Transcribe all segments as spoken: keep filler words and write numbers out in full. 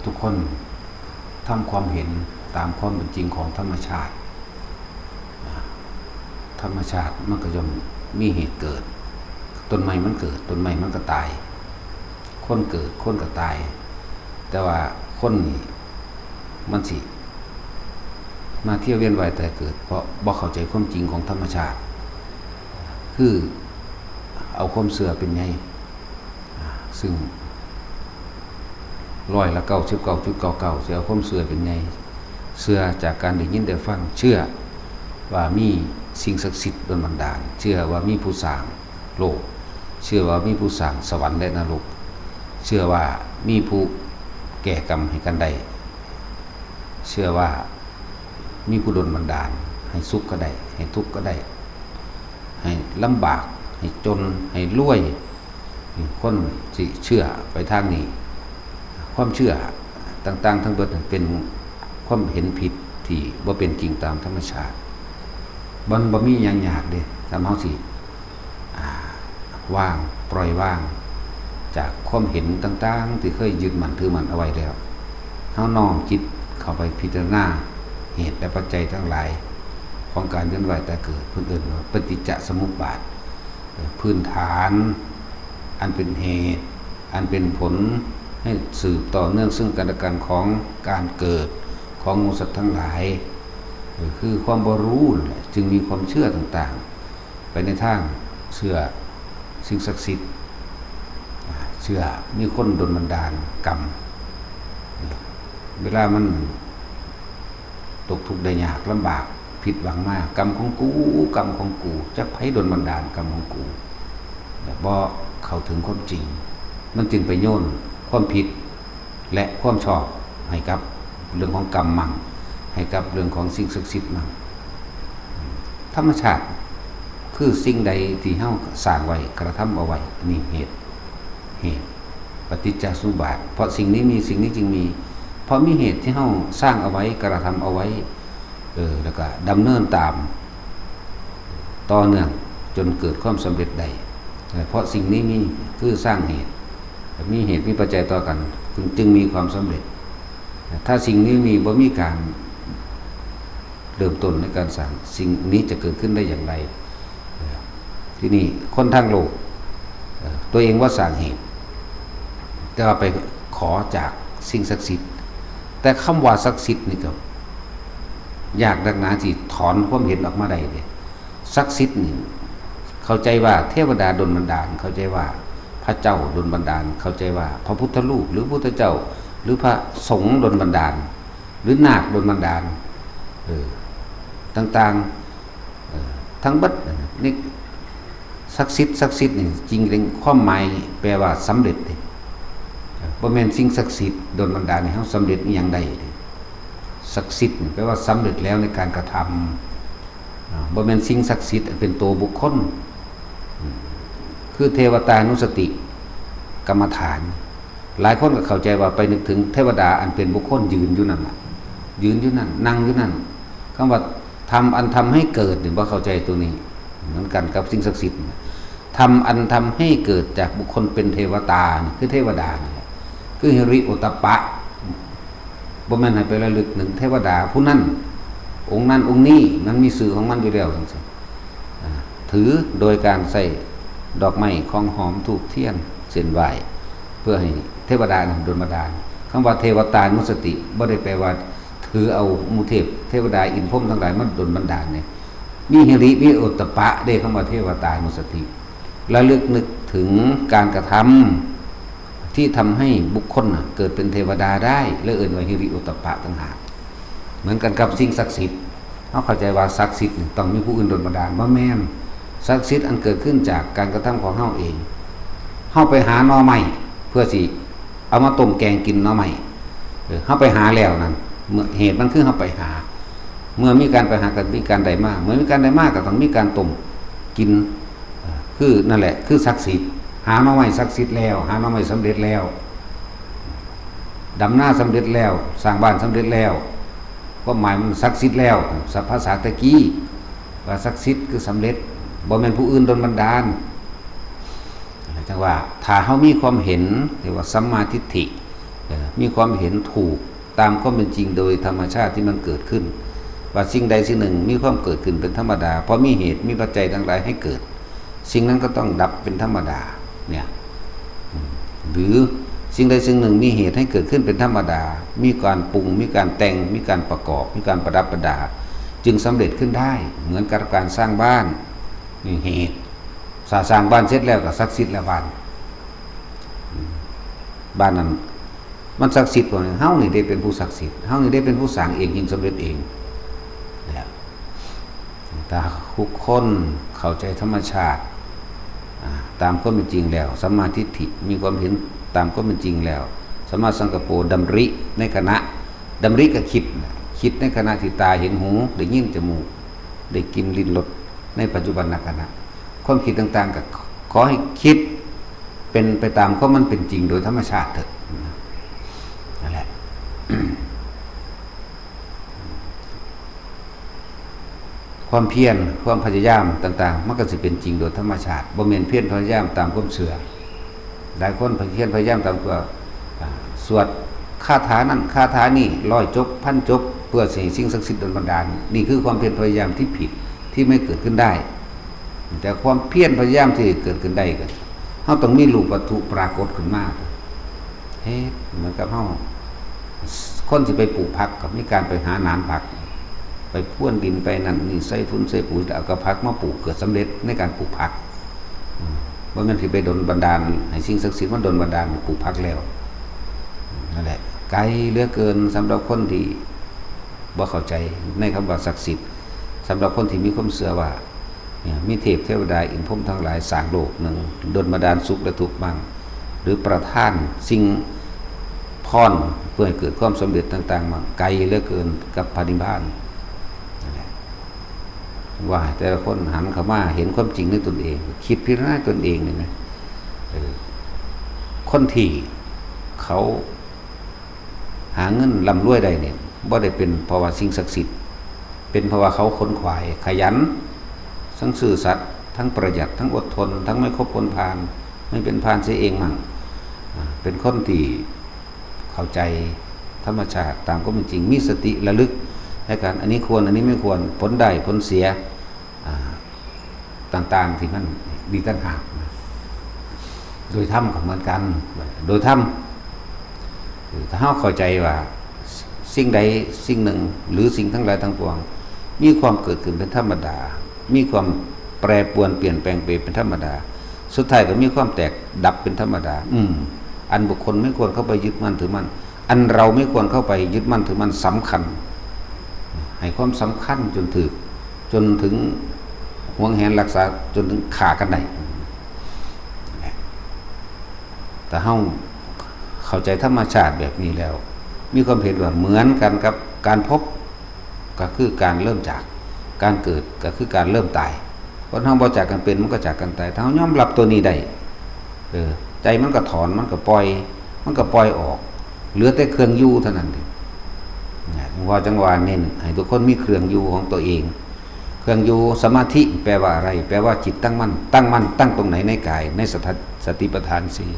ทุกคนทำความเห็นตามความเป็นจริงของธรรมชาติ ธรรมชาติมันก็ย่อมมีเหตุเกิด ต้นไม้มันเกิด ต้นไม้มันก็ตาย คนเกิด คนก็ตาย แต่ว่าคนนี่มันสิมาเที่ยวเวียนว่ายตายเกิด เพราะบ่เข้าใจความจริงของธรรมชาติ คือเอาความเชื่อเป็นใหญ่ ซึ่งร้อยละเก้าสิบเก้าจุดเก้าเก้า สิเอาความเชื่อเป็นใหญ่ เชื่อจากการได้ยินได้ฟัง เชื่อว่ามีสิ่งศักดิ์สิทธิ์ดลบันดาล เชื่อว่ามีผู้สร้างโลก เชื่อว่ามีผู้สร้างสวรรค์และนรก เชื่อว่ามีผู้แก้กรรมให้กันได้ เชื่อว่ามีผู้ดลบันดาล ให้สุขก็ได้ ให้ทุกข์ก็ได้ ให้ลำบาก ให้จน ให้รวย คนสิเชื่อไปทางนี้ ความเชื่อต่างๆทั้งเบิดนั้นเป็นความเห็นผิดที่บ่เป็นจริงตามธรรมชาติ มันบ่มีหยังยากเด้ ถ้าเฮาสิ อ่า วาง ปล่อยวาง จากความเห็นต่างๆที่เคยยึดมั่นถือมั่นเอาไว้แล้ว เฮาน้อมจิตเข้าไปพิจารณาเหตุและปัจจัยทั้งหลาย ของการเวียนว่ายตายเกิด เพิ่นเอิ้นว่าปฏิจจสมุปบาท เอ่อ พื้นฐาน อันเป็นเหตุ อันเป็นผล ให้สืบต่อเนื่องซึ่งกันและกันของการเกิดของหมู่สัตว์ทั้งหลาย เอ่อ คือความบ่รู้นั่นแหละ จึงมีความเชื่อต่างๆ ไปในทางเชื่อสิ่งศักดิ์สิทธิ์ อ่า เชื่อมีคนดลบันดาลกรรม เวลามันตกทุกข์ได้ยากลำบากผิดหวังมา กรรมของกู กรรมของกู จักไผดลบันดาลกรรมของกู แต่บ่เข้าถึงความจริง มันจึงไปโยนความผิดและความชอบให้กับเรื่องของกรรมมั่ง ให้กับเรื่องของสิ่งศักดิ์สิทธิ์มั่ง ธรรมชาติคือสิ่งใดที่เฮาสร้างไว้ กระทำเอาไว้ นี่เหตุ เหตุ ปฏิจจสมุปบาท เพราะสิ่งนี้มี สิ่งนี้จึงมี เพราะมีเหตุที่เฮาสร้างเอาไว้ กระทำเอาไว้ เออ แล้วก็ดำเนินตาม ต่อเนื่องจนเกิดความสำเร็จได้ เออ เพราะสิ่งนี้มี คือสร้างเหตุ มีเหตุมีปัจจัยต่อกัน จึง จึงมีความสำเร็จ ถ้าสิ่งนี้มี บ่มีการเริ่มต้นในการสร้าง สิ่งนี้จะเกิดขึ้นได้อย่างไร ทีนี้คนทางโลก เอ่อ ตัวเองว่าสร้างเหตุ แต่ว่าไปขอจากสิ่งศักดิ์สิทธิ์ แต่คำว่าศักดิ์สิทธิ์นี่ก็ยากนักหนาที่ถอนความเห็นออกมาได้เลย ศักดิ์สิทธิ์นี่เข้าใจว่าเทวดาดลบันดาล เข้าใจว่าพระเจ้าดลบันดาล เข้าใจว่าพระพุทธรูปหรือพุทธเจ้า หรือพระสงฆ์ดลบันดาล หรือนาคดลบันดาล เออ ต่างๆ เออ ทั้งเบิดนั่นน่ะ นี่ ศักดิ์สิทธิ์ ศักดิ์สิทธิ์นี่จริงๆความหมายแปลว่าสำเร็จเด้ บ่แม่นสิ่งศักดิ์สิทธิ์ดลบันดาลให้เฮาสำเร็จอีหยังได้เด้ ศักดิ์สิทธิ์นี่แปลว่าสำเร็จแล้วในการกระทำ อ่า บ่แม่นสิ่งศักดิ์สิทธิ์อันเป็นตัวบุคคล อืม คือเทวตานุสติกรรมฐาน หลายคนก็เข้าใจว่าไปนึกถึงเทวดาอันเป็นบุคคลยืนอยู่นั่นน่ะ ยืนอยู่นั่น นั่งอยู่นั่น คำว่าธรรมอันทำให้เกิดนี่บ่เข้าใจตัวนี้ เหมือนกันกับสิ่งศักดิ์สิทธิ์นี่ ธรรมอันทำให้เกิดจากบุคคลเป็นเทวตานี่คือเทวดานั่นแหละ คือฮิริโอตตัปปะ บ่แม่นให้ไประลึกถึงเทวดาผู้นั้น องค์นั้นองค์นี้ มันมีชื่อของมันอยู่แล้วจังซี้ อ่า ถือโดยการใส่ดอกไม้ ของหอม ธูป เทียน เส้นไหว้ เพื่อให้เทวดานั้นดลบันดาล คำว่าเทวตานุสติ บ่ได้แปลว่าถือเอาหมู่เทพ เทวดา อินทร์พรหมทั้งหลายมาดลบันดาลเนี่ย มีฮิริ มีโอตตัปปะเด้ คำว่าเทวตานุสติ ระลึกนึกถึงการกระทำที่ทำให้บุคคลน่ะเกิดเป็นเทวดาได้ และเอิ้นว่าฮิริโอตตัปปะต่างหาก เหมือนกันกับสิ่งศักดิ์สิทธิ์ เฮาเข้าใจว่าศักดิ์สิทธิ์นี่ต้องมีผู้อื่นดลบันดาล บ่แม่น ศักดิ์สิทธิ์อันเกิดขึ้นจากการกระทำของเฮาเอง เฮาไปหาหน่อไม้เพื่อสิเอามาต้มแกงกินหน่อไม้ เออ เฮาไปหาแล้วนั่น เมื่อเหตุมันคือเฮาไปหา เมื่อมีการไปหาก็มีการได้มา เมื่อมีการได้มาก็ต้องมีการต้มกิน เออ คือนั่นแหละ คือศักดิ์สิทธิ์ หาหน่อไม้ศักดิ์สิทธิ์แล้ว หาหน่อไม้สำเร็จแล้ว ดำนาสำเร็จแล้ว สร้างบ้านสำเร็จแล้ว ความหมายมันศักดิ์สิทธิ์แล้ว ภาษาตะกี้ว่าศักดิ์สิทธิ์คือสำเร็จ บ่แม่นผู้อื่นดลบันดาล จังว่าถ้าเฮามีความเห็น เรียกว่าสัมมาทิฏฐิ มีความเห็นถูกตามความเป็นจริงโดยธรรมชาติที่มันเกิดขึ้น ว่าสิ่งใดสิ่งหนึ่งมีความเกิดขึ้นเป็นธรรมดา เพราะมีเหตุมีปัจจัยทั้งหลายให้เกิด สิ่งนั้นก็ต้องดับเป็นธรรมดา เนี่ย หรือสิ่งใดสิ่งหนึ่งมีเหตุให้เกิดขึ้นเป็นธรรมดา มีการปรุง มีการแต่ง มีการประกอบ มีการประดับประดา จึงสำเร็จขึ้นได้ เหมือนกับการสร้างบ้าน นี่เหตุ สร้างบ้านเสร็จแล้วก็ศักดิ์สิทธิ์แล้วบ้าน บ้านนั้น มันศักดิ์สิทธิ์กว่าเฮานี่ได้เป็นผู้ศักดิ์สิทธิ์ เฮานี่ได้เป็นผู้สร้างเอง ยิ่งสำเร็จเอง แล้ว ถ้าทุกคนเข้าใจธรรมชาติ อ่า ตามความเป็นจริงแล้ว สัมมาทิฏฐิ มีความเห็นตามความเป็นจริงแล้ว สัมมาสังกัปโป ดำริในขณะ ดำริก็คิดนะ คิดในขณะที่ตาเห็นหู ได้ยินจมูก ได้กลิ่น ลิ้น รส ในปัจจุบันขณะ ความคิดต่างๆ ก็ขอให้คิดเป็นไปตามความมันเป็นจริงโดยธรรมชาติเถอะ นั่นแหละ ความเพียร ความพยายามต่างๆ มันก็สิเป็นจริงโดยธรรมชาติ บ่แม่นเพียรพยายามตามความเชื่อ หลายคนเพียรพยายามตามเพื่อ อ่า สวดคาถานั่นคาถานี่ ร้อยจบ พันจบ เพื่อสิให้สิ่งศักดิ์สิทธิ์ดลบันดาล นี่คือความเพียรพยายามที่ผิด ที่ไม่เกิดขึ้นได้ แต่ความเพียรพยายามที่เกิดขึ้นได้ก็ เฮาต้องมีรูปวัตถุปรากฏขึ้นมา เฮ็ดเหมือนกับเฮา คนสิไปปลูกผักก็มีการไปหาหนามผัก ไปพรวนดินไปนั่นนี่ ใส่ฝุ่นใส่ปุ๋ย แล้วเอากระผักมาปลูก เกิดสำเร็จในการปลูกผัก อืม บ่แม่นสิไปดลบันดาล ให้สิ่งศักดิ์สิทธิ์มันดลบันดาลปลูกผักแล้ว นั่นแหละ ไกลเหลือเกินสำหรับคนที่บ่เข้าใจในคำว่าศักดิ์สิทธิ์ สำหรับคนที่มีความเชื่อว่า เนี่ย มีเทพเทวดาอินทร์พรหมทั้งหลายสร้างโลกหนึ่ง ดลบันดาลสุขและทุกข์บ้าง หรือประทานสิ่งพรเพื่อให้เกิดความสำเร็จต่างๆ บ้าง ไกลเหลือเกินกับพระนิพพาน นั่นแหละ ว่าแต่ละคนหันเข้ามาเห็นความจริงในตนเอง คิดพิจารณาตนเองนี่นะ เออ คนที่เขาหาเงินร่ำรวยได้เนี่ย บ่ได้เป็นเพราะว่าสิ่งศักดิ์สิทธิ์ เป็นเพราะว่าเขาขนขวาย ขยัน ทั้งซื่อสัตย์ ทั้งประหยัด ทั้งอดทน ทั้งไม่คบคนพาล ไม่เป็นพาลเสียเองมั่ง อ่า เป็นคนที่เข้าใจธรรมชาติตามความเป็นจริง มีสติระลึกในการ อันนี้ควร อันนี้ไม่ควร ผลได้ ผลเสีย อ่า ต่างๆ ที่มันดีต่างหากนะ โดยธรรมก็เหมือนกัน โดยธรรม เออ ถ้าเราเข้าใจว่าสิ่งใดสิ่งหนึ่ง หรือสิ่งทั้งหลายทั้งปวง มีความเกิดขึ้นเป็นธรรมดา มีความแปรปรวนเปลี่ยนแปลงไปเป็นธรรมดา สุดท้ายก็มีความแตกดับเป็นธรรมดา อืม อันบุคคลไม่ควรเข้าไปยึดมั่นถือมั่น อันเราไม่ควรเข้าไปยึดมั่นถือมั่นสำคัญ ให้ความสำคัญจนถืก จนถึงหวงแหนรักษา จนถึงฆ่ากันได้ แต่เฮาเข้าใจธรรมชาติแบบนี้แล้ว มีความเห็นว่าเหมือนกันกับการพบ ก็คือการเริ่มจาก การเกิดก็คือการเริ่มตาย คนเฮาบ่จากกันเป็น มันก็จากกันตาย ถ้าเฮายอมรับตัวนี้ได้ เออ ใจมันก็ถอน มันก็ปล่อย มันก็ปล่อยออก เหลือแต่เครื่องอยู่เท่านั้นเอง นะ หลวงพ่อจังว่าเน้นให้ทุกคนมีเครื่องอยู่ของตัวเอง เครื่องอยู่ สมาธิแปลว่าอะไร แปลว่าจิตตั้งมั่น ตั้งมั่น ตั้งตรงไหนในกาย ในสถา- สติปัฏฐานสี่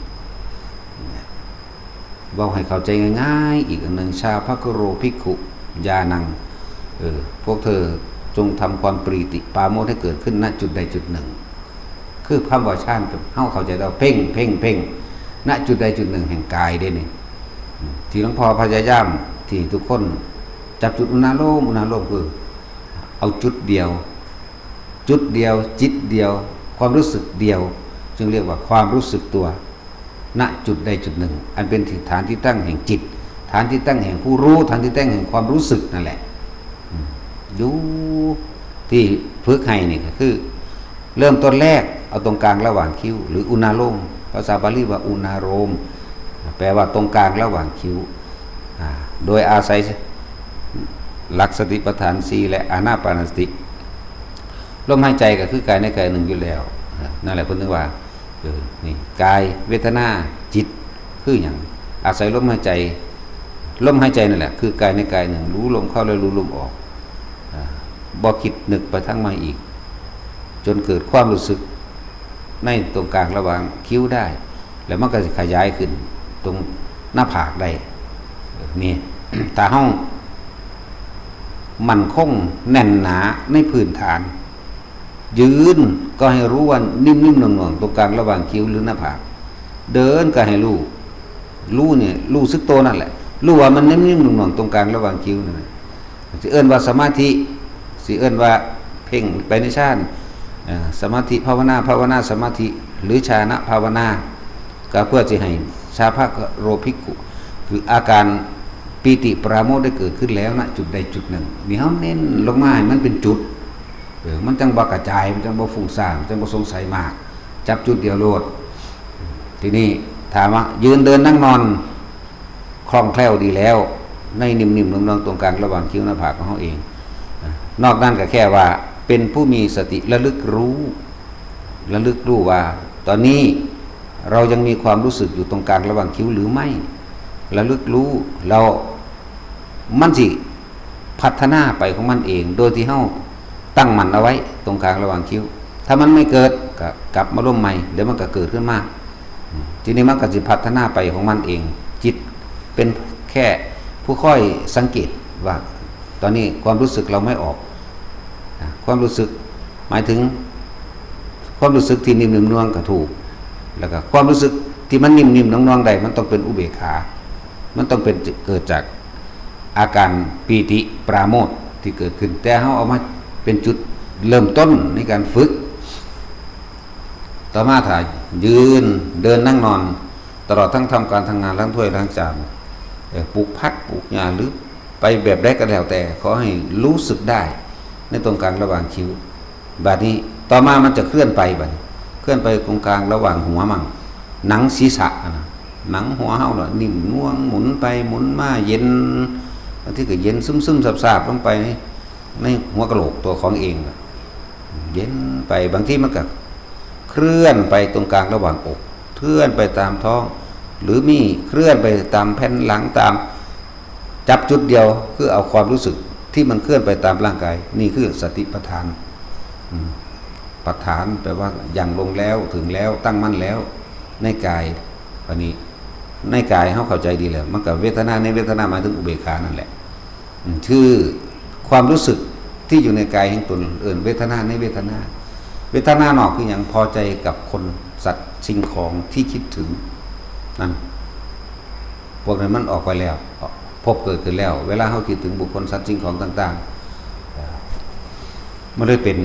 นะ เว้าให้เข้าใจง่ายๆ อีกอันหนึ่ง ชาภะคุโรภิกขุ ญาณัง เออ พวกเธอจงทำความปรีติปราโมทย์ให้เกิดขึ้น ณ จุดใดจุดหนึ่ง คือคำว่าฌาน เฮาเข้าใจแล้ว เพ่ง เพ่ง เพ่ง ณ จุดใดจุดหนึ่งแห่งกายเด้นี่ อืม ที่หลวงพ่อพยายาม ที่ทุกคนจับจุดอุณาโลม อุณาโลมคือ เอาจุดเดียว จุดเดียว จิตเดียว ความรู้สึกเดียว จึงเรียกว่าความรู้สึกตัว ณ จุดใดจุดหนึ่ง อันเป็นที่ฐานที่ตั้งแห่งจิต ฐานที่ตั้งแห่งผู้รู้ ฐานที่ตั้งแห่งความรู้สึกนั่นแหละ อืม อยู่ที่ฝึกให้นี่ก็คือ เริ่มต้นแรกเอาตรงกลางระหว่างคิ้ว หรืออุณาโลม ภาษาบาลีว่าอุณาโลม แปลว่าตรงกลางระหว่างคิ้ว อ่า โดยอาศัยหลักสติปัฏฐานสี่ และอานาปานสติ ลมหายใจก็คือกายในกายหนึ่งอยู่แล้ว อ่า นั่นแหละเพิ่นถึงว่า เออ นี่ กาย เวทนา จิต คือหยัง อาศัยลมหายใจ ลมหายใจนั่นแหละ คือกายในกายหนึ่ง รู้ลมเข้าและรู้ลมออก อ่า บ่คิดนึกไปทางใหม่อีก จนเกิดความรู้สึกในตรงกลางระหว่างคิ้วได้ แล้วมันก็สิขยายขึ้นตรง หน้าผากได้ เออ นี่ ถ้าเฮามั่นคงแน่นหนาในพื้นฐาน ยืนก็ให้รู้ว่านิ่มๆหน่วงๆตรงกลางระหว่างคิ้วหรือหน้าผาก เดินก็ให้รู้ รู้เนี่ย รู้สึกตัวนั่นแหละ รู้ว่ามันนิ่มๆหน่วงๆตรงกลางระหว่างคิ้วนั่นแหละ สิเอิ้นว่าสมาธิ สิเอิ้นว่าเพ่งไปในฌาน เอ่อ สมาธิภาวนา ภาวนาสมาธิ หรือฌานภาวนา ก็เพื่อสิให้ ชาภะโรภิกขุ คืออาการปีติปราโมทย์ได้เกิดขึ้นแล้วนะจุดใดจุดหนึ่ง นี่เฮาเน้นลงมาให้มันเป็นจุด เออ มันจั่งบ่กระจาย มันจั่งบ่ฟุ้งซ่าน มันจั่งบ่สงสัยมาก จับจุดเดียวโลด ทีนี้ถามว่ายืนเดินนั่งนอน คล่องแคล่วดีแล้ว ในนิ่มๆหน่วงๆตรงกลางระหว่างคิ้วหน้าผากของเฮาเอง นอกนั้นก็แค่ว่าเป็นผู้มีสติระลึกรู้ ระลึกรู้ว่า ตอนนี้เรายังมีความรู้สึกอยู่ตรงกลางระหว่างคิ้วหรือไม่ ระลึกรู้ แล้วมันสิพัฒนาไปของมันเอง โดยที่เฮาตั้งมั่นเอาไว้ตรงกลางระหว่างคิ้ว ถ้ามันไม่เกิดก็กลับมาลมใหม่ เดี๋ยวมันก็เกิดขึ้นมา ทีนี้มันก็สิพัฒนาไปของมันเอง จิตเป็นแค่ผู้คอยสังเกตว่า ตอนนี้ความรู้สึกเราไม่ออก นะ ความรู้สึกหมายถึง ความรู้สึกที่นิ่มๆหน่วงๆก็ถูก แล้วก็ความรู้สึกที่มันนิ่มๆหน่วงๆได้ มันต้องเป็นอุเบกขา มันต้องเป็น เกิดจากอาการปีติปราโมทย์ที่เกิดขึ้น แต่เฮาเอามาเป็นจุดเริ่มต้นในการฝึก ต่อมาถ้ายืน เดิน นั่ง นอน ตลอดทั้งทำการทำงาน ล้างถ้วยล้างจาน เอ่อ ปลูกผักปลูกหญ้า หรือไปแบบใดก็แล้วแต่ ขอให้รู้สึกได้ในตรงกลางระหว่างคิ้ว บัดนี้ต่อมามันจะเคลื่อนไป บัดนี้เคลื่อนไปตรงกลางระหว่างหัวมั่ง หนังศีรษะอะนะ หนังหัวเฮาน่ะนิ่มนวล หมุนไปหมุนมา เย็น บางทีก็เย็นซึมๆซาบๆลงไปใน ในหัวกะโหลกตัวของเองน่ะ เย็นไป บางทีมันก็เคลื่อนไปตรงกลางระหว่างอก เคลื่อนไปตามท้อง หรือมีเคลื่อนไปตามแผ่นหลัง ตาม จับจุดเดียว คือเอาความรู้สึกที่มันเคลื่อนไปตามร่างกาย นี่คือสติปัฏฐาน อืม ปัฏฐานแปลว่าหยั่งลงแล้ว ถึงแล้ว ตั้งมั่นแล้ว ในกาย อันนี้ ในกายเฮาเข้าใจดีแล้ว มันก็เวทนาในเวทนา หมายถึงอุเบกขานั่นแหละ อืม คือความรู้สึกที่อยู่ในกายแห่งตน เอิ้นเวทนาในเวทนา เวทนานอกคือหยัง พอใจกับคน สัตว์ สิ่งของที่คิดถึงนั่น พวกนั้นมันออกไปแล้ว ภพเกิดขึ้นแล้ว เวลาเฮาคิดถึงบุคคล สัตว์ สิ่งของต่างๆ มันเลยเป็น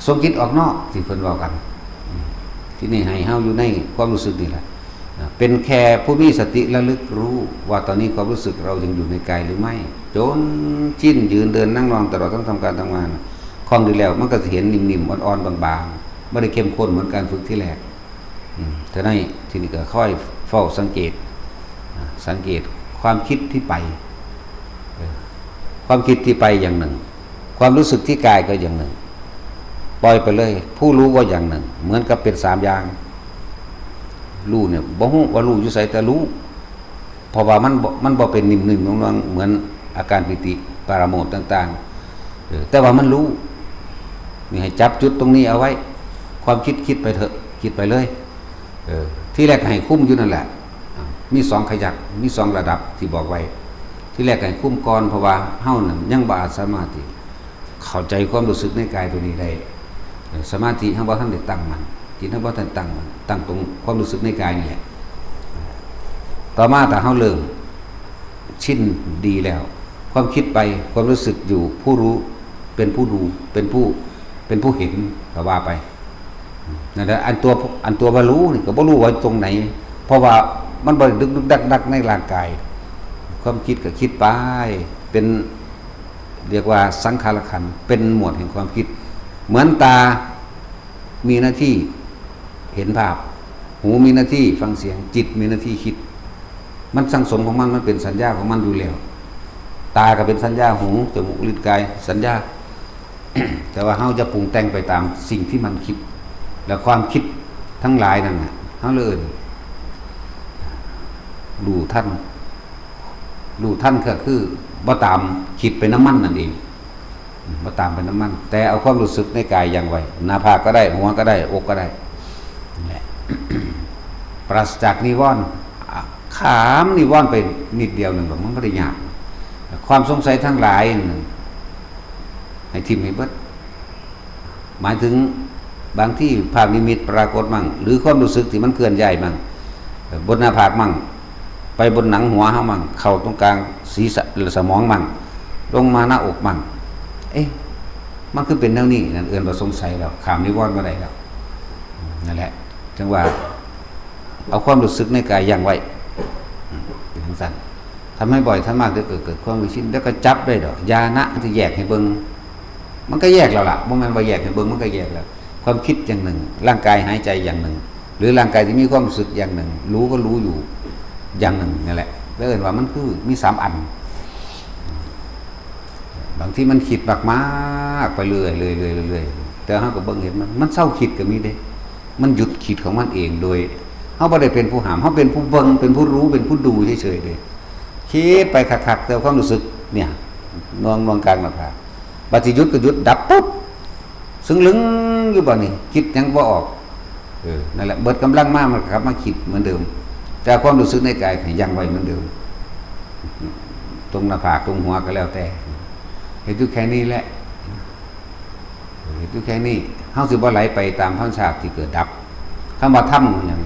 ทรงจิตออกนอกที่เพิ่นเว้ากัน ทีนี้ให้เฮาอยู่ในความรู้สึกนี่แหละ เป็นแค่ผู้มีสติระลึกรู้ว่าตอนนี้ความรู้สึกเรายังอยู่ในกายหรือไม่ จนชิน ยืน เดิน นั่ง นอน ตลอดทั้งทำการทำงาน คล่องดีแล้ว มันก็สิเห็นนิ่มๆ อ่อนๆ บางๆ บ่ได้เข้มข้นเหมือนการฝึกที่แรก อืม เท่านั้น ทีนี้ก็ค่อยเฝ้าสังเกต อ่า สังเกตความคิดที่ไป เออ ความคิดที่ไปอย่างหนึ่ง ความรู้สึกที่กายก็อย่างหนึ่ง ปล่อยไปเลย ผู้รู้ก็อย่างหนึ่ง เหมือนกับเป็นสามอย่าง รู้เนี่ย บ่ฮู้ว่ารู้อยู่ไส แต่รู้ เพราะว่ามันบ่ มันบ่เป็นนิ่มๆหน่วงๆเหมือนอาการปีติปราโมทย์ต่างๆ เออ แต่ว่ามันรู้ นี่ให้จับจุดตรงนี้เอาไว้ ความคิดคิดไปเถอะ คิดไปเลย เออ ทีแรกให้คุมอยู่นั่นแหละ อ่ะ มีสองขยัก มีสองระดับที่บอกไว้ ทีแรกให้คุมก่อน เพราะว่าเฮานั่นยังบ่อาจสามารถที่เข้าใจความรู้สึกในกายตัวนี้ได้ เออ สมาธิเฮาบ่ทันได้ตั้งมั่น จิตเฮาบ่ทันตั้งมั่น ตั้งตรงความรู้สึกในกายนี่แหละ ต่อมาถ้าเฮาเริ่มชินดีแล้ว ความคิดไป ความรู้สึกอยู่ ผู้รู้เป็นผู้ดู เป็นผู้ เป็นผู้เห็น ก็ว่าไป นั่นแหละ อันตัว อันตัวว่ารู้นี่ก็บ่รู้ว่าตรงไหน เพราะว่ามันบ่ได้ดึกดึกดักดักในร่างกาย ความคิดก็คิดไป เป็น เรียกว่าสังขารขันธ์ เป็นหมวดแห่งความคิด เหมือนตามีหน้าที่เห็นภาพ หูมีหน้าที่ฟังเสียง จิตมีหน้าที่คิด มันสั่งสมของมัน มันเป็นสัญญาของมันอยู่แล้ว ตาก็เป็นสัญญา หู จมูก ลิ้น กาย สัญญา แต่ว่าเฮาจะปรุงแต่งไปตามสิ่งที่มันคิด และความคิดทั้งหลายนั่นน่ะ เฮาเลยเอิ้นรู้ทัน รู้ทันก็คือบ่ตามคิดไปนำมันนั่นเอง บ่ตามไปนำมัน แต่เอาความรู้สึกในกายหยั่งไว้ หน้าผากก็ได้ หัวก็ได้ อกก็ได้ นั่นแหละ ปราศจากนิวรณ์ อ่ะ ค ข้ามนิวรณ์ไปนิดเดียวหนึ่งหรอก มันบ่ได้ยาก ความสงสัยทั้งหลายนั่นให้ทิ่มให้เบิด หมายถึงบางทีภาพนิมิตปรากฏมั่ง หรือความรู้สึกที่มันเคลื่อนย้ายมั่ง เอ่อบนหน้าผากมั่ง ไปบนหนังหัวเฮามั่ง เข้าตรงกลางศีรษะ สมองมั่ง ลงมาหน้าอกมั่ง เอ๊ะ มันคือเป็นแนวนี้ นั่นเอิ้นว่าสงสัยแล้ว ข้ามนิวรณ์บ่ได้แล้ว นั่นแหละ จั่งว่า เอาความรู้สึกในกายยั้งไว้ อืม เป็นจั่งซั้น ทำให้บ่อย ทำมาก เดี๋ยวเกิด เกิดความเคยชิน แล้วก็จับได้ดอก ญาณะที่แยกให้เบิ่ง มันก็แยกแล้วล่ะ บ่แม่นว่าแยกให้เบิ่ง มันก็แยกแล้ว ความคิดอย่างหนึ่ง ร่างกายหายใจอย่างหนึ่ง หรือร่างกายที่มีความรู้สึกอย่างหนึ่ง รู้ก็รู้อยู่อย่างหนึ่งนั่นแหละ แล้วเอิ้นว่ามันคือมีสามอัน บางทีมันคิดมากๆไปเรื่อยๆเรื่อยๆเรื่อยๆ แต่เฮาก็เบิ่งเห็นมัน มันเซาคิดก็มีเด้ มันหยุดคิดของมันเองโดย เฮาบ่ได้เป็นผู้ห้าม เฮาเป็นผู้เบิ่ง เป็นผู้รู้ เป็นผู้ดูเฉยๆเด้ คิดไปคักๆ แต่ความรู้สึกเนี่ย นวง นวงกลางหน้าผาก บัดสิหยุดก็หยุด ดับปุ๊บ ซึ่งลึงอยู่บัดนี้ คิดหยังบ่ออก เออ นั่นแหละ เบิดกำลังมา มันก็กลับมาคิดเหมือนเดิม แต่ความรู้สึกในกายให้ยั้งไว้เหมือนเดิม ตรงหน้าผาก ตรงหัวก็แล้วแต่ เฮ็ดอยู่แค่นี้แหละ เฮ็ดอยู่แค่นี้ เฮาสิบ่ไหลไปตามธรรมชาติที่เกิดดับ คำว่าธรรมคือหยัง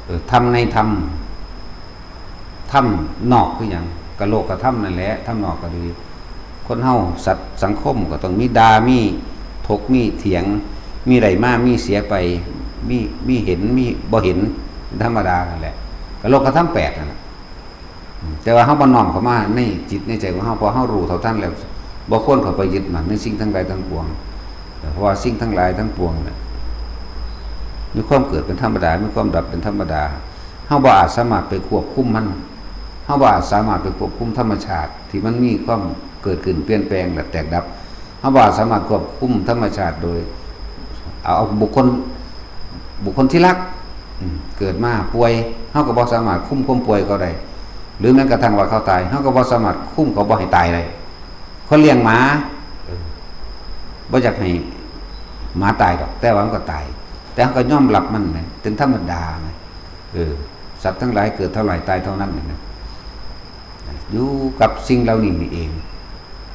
เออ ธรรมในธรรม ธรรมนอกคือหยัง ก็โลกธรรมนั่นแหละ ธรรมนอกก็ดี คนเฮาสัตว์สังคมก็ต้องมีด่า มีถก มีเถียง มีได้มา มีเสียไป มี มีเห็น มีบ่เห็น เป็นธรรมดานั่นแหละ ก็โลกธรรมแปดนั่นแหละ อืม แต่ว่าเฮาบ่น้อมเข้ามาในจิตในใจของเฮา เพราะเฮารู้เท่าทันแล้ว บ่ควรเข้าไปยึดมั่นในสิ่งทั้งหลายทั้งปวง เพราะว่าสิ่งทั้งหลายทั้งปวงน่ะ มีความเกิดเป็นธรรมดา มีความดับเป็นธรรมดา เฮาบ่อาจสามารถไปควบคุมมัน เฮาบ่อาจสามารถไปควบคุมธรรมชาติที่มันมีความเกิดขึ้น เปลี่ยนแปลง และแตกดับ เฮาบ่อาจสามารถควบคุมธรรมชาติโดย เอา เอาบุคคล บุคคลที่รัก อืม เกิดมาป่วย เฮาก็บ่สามารถคุมความป่วยเขาได้ หรือแม้กระทั่งว่าเขาตาย เฮาก็บ่สามารถคุมเขาบ่ให้ตายได้ คนเลี้ยงหมา เออ บ่อยากให้หมาตายดอก แต่ว่ามันก็ตาย แต่เฮาก็ยอมรับมันนะ เป็นธรรมดานะ เออ สัตว์ทั้งหลายเกิดเท่าไหร่ตายเท่านั้นนะ อยู่กับสิ่งเหล่านี้นี่เอง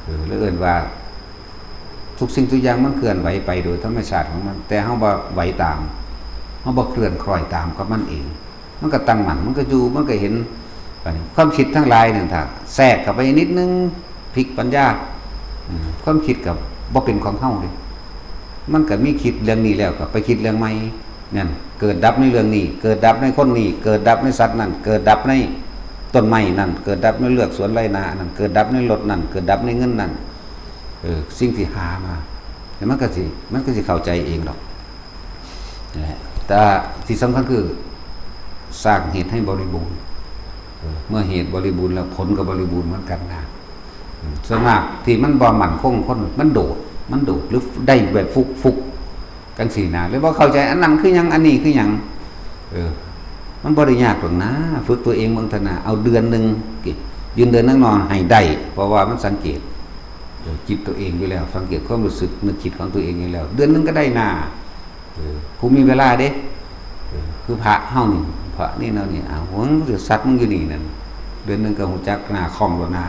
เออ แล้วเอิ้นว่า ทุกสิ่งทุกอย่างมันเคลื่อนไหวไปโดยธรรมชาติของมัน แต่เฮาบ่ไหวตาม เฮาบ่เคลื่อนคล้อยตามกับมันเอง มันก็ตั้งมั่น มันก็อยู่ มันก็เห็น บัดนี้ความคิดทั้งหลายนั่น ถ้าแทรกเข้าไปนิดนึง พลิกปัญญา อืม ความคิดก็บ่เป็นของเฮาเด้ มันก็มีคิดเรื่องนี้แล้วก็ไปคิดเรื่องใหม่ นั่น เกิดดับในเรื่องนี้ เกิดดับในคนนี้ เกิดดับในสัตว์นั่น เกิดดับในต้นไม้นั่น เกิดดับในเฮือกสวนไร่นานั่น เกิดดับในรถนั่น เกิดดับในเงินนั่น เออ สิ่งที่หามา แล้วมันก็สิ มันก็สิเข้าใจเองดอก นั่นแหละ แต่ที่สำคัญคือ สร้างเหตุให้บริบูรณ์ เออ เมื่อเหตุบริบูรณ์แล้วผลก็บริบูรณ์เหมือนกันนะ อืม ส่วนมากที่มันบ่มั่นคง คนมันโดด มันโดด หรือได้แบบฟุกๆ จั่งซี้นะ เลยบ่เข้าใจ อันนั้นคือหยัง อันนี้คือหยัง เออ มันบ่ได้ยากดอกนะ ฝึกตัวเองเบิ่งเถาะนะ เอาเดือนหนึ่ง ยืนเดินนั่งนอนให้ได้ เพราะว่ามันสังเกต เออ จิตตัวเองอยู่แล้ว สังเกตความรู้สึกนึกคิดของตัวเองอยู่แล้ว เดือนหนึ่งก็ได้นะ เออ ผู้มีเวลาเด้ เออ คือพระเฮานี่ พระนี่เนาะนี่ อ้าว หวงสิสัตว์มึงอยู่นี่นั่น เดือนหนึ่งก็ฮู้จักหน้าคล่องแล้วนะ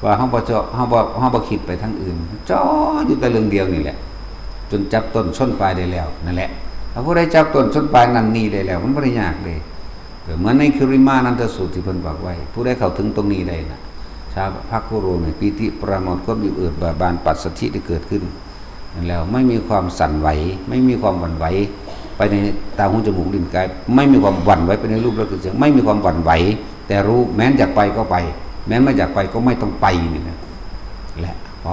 ว่าเฮาบ่เจาะ เฮาบ่ เฮาบ่คิดไปทางอื่น เจาะอยู่แต่เรื่องเดียวนี่แหละ จนจับต้นชนปลายได้แล้ว นั่นแหละ ถ้าผู้ใดจับต้นชนปลายนั่นนี่ได้แล้ว มันบ่ได้ยากเลย เออ เหมือนในคิริมานันทสูตรที่เพิ่นบอกไว้ ผู้ใดเข้าถึงตรงนี้ได้นะ ชาพระคุโรเนี่ย ปีติปราโมทย์ ความอิ่มเอิบเบิกบาน ปัสสัทธิได้เกิดขึ้น นั่นแล้วไม่มีความสั่นไหว ไม่มีความหวั่นไหว ไปในตาหูจมูกลิ้นกาย ไม่มีความหวั่นไหวไปในรูปรสกลิ่นเสียง ไม่มีความหวั่นไหว แต่รู้ แม้นอยากไปก็ไป แม้นไม่อยากไปก็ไม่ต้องไป นี่นะ แหละ พอ